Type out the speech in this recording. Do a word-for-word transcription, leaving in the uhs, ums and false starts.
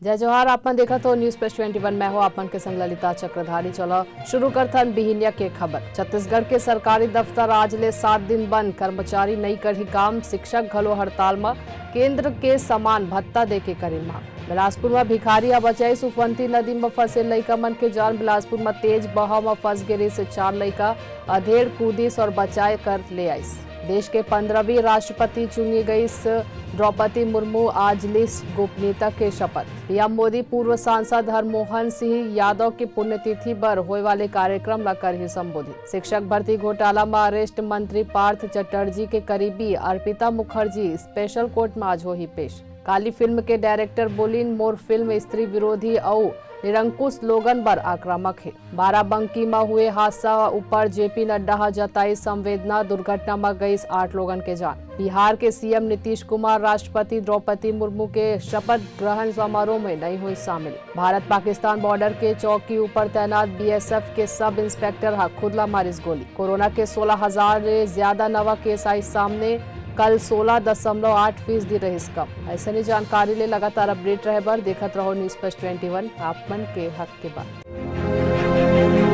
जय जोहार, आप मन देखत हो News Plus twenty one, मैं हो आप मन के संग ललिता चक्रधारी। चलो शुरू करथन बिहिनिया के खबर। छत्तीसगढ़ के सरकारी दफ्तर आज ले सात दिन बंद, कर्मचारी नइ करही काम, शिक्षक घलो हड़ताल म, केंद्र के समान भत्ता दे के करिन मांग। बिलासपुर म भिखारी ह बचाइस उफनती नदी म फंसे लइका मन के जान। बिलासपुर म तेज बहाव म फंस गे रिहिस चार लइका, अधेड़ कूदिस और बचाए कर ले आइस। देश के पंद्रहवीं राष्ट्रपति चुनी गईस द्रौपदी मुर्मू, आज लिस गोपनीयता के शपथ। पीएम मोदी पूर्व सांसद हरमोहन सिंह यादव के पुण्यतिथि बर होए वाले कार्यक्रम ला करही संबोधित। शिक्षक भर्ती घोटाला म अरेस्ट मंत्री पार्थ चटर्जी के करीबी अर्पिता मुखर्जी स्पेशल कोर्ट म आज होही पेश। काली फिल्म के डायरेक्टर बोलिन, मोर फिल्म स्त्री विरोधी अउ निरंकुश लोगन बर आक्रामक हे। बाराबंकी म हुए हादसा ऊपर जेपी नड्डा ह जताई संवेदना, दुर्घटना म गईस आठ लोगन के जान। बिहार के सीएम नीतीश कुमार राष्ट्रपति द्रौपदी मुर्मू के शपथ ग्रहण समारोह में नइ होइस शामिल। भारत पाकिस्तान बॉर्डर के चौकी ऊपर तैनात बीएसएफ के सब इंस्पेक्टर ह खुद ला मारिस गोली। कोरोना के सोलह हजार ले ज्यादा नवा केस आइस सामने, कल सोलह दशमलव आठ फीसदी रहिस कम। अइसने जानकारी ले लगातार अपडेट रहे बर देखत रहो News Plus twenty one, आप मन के हक के बात।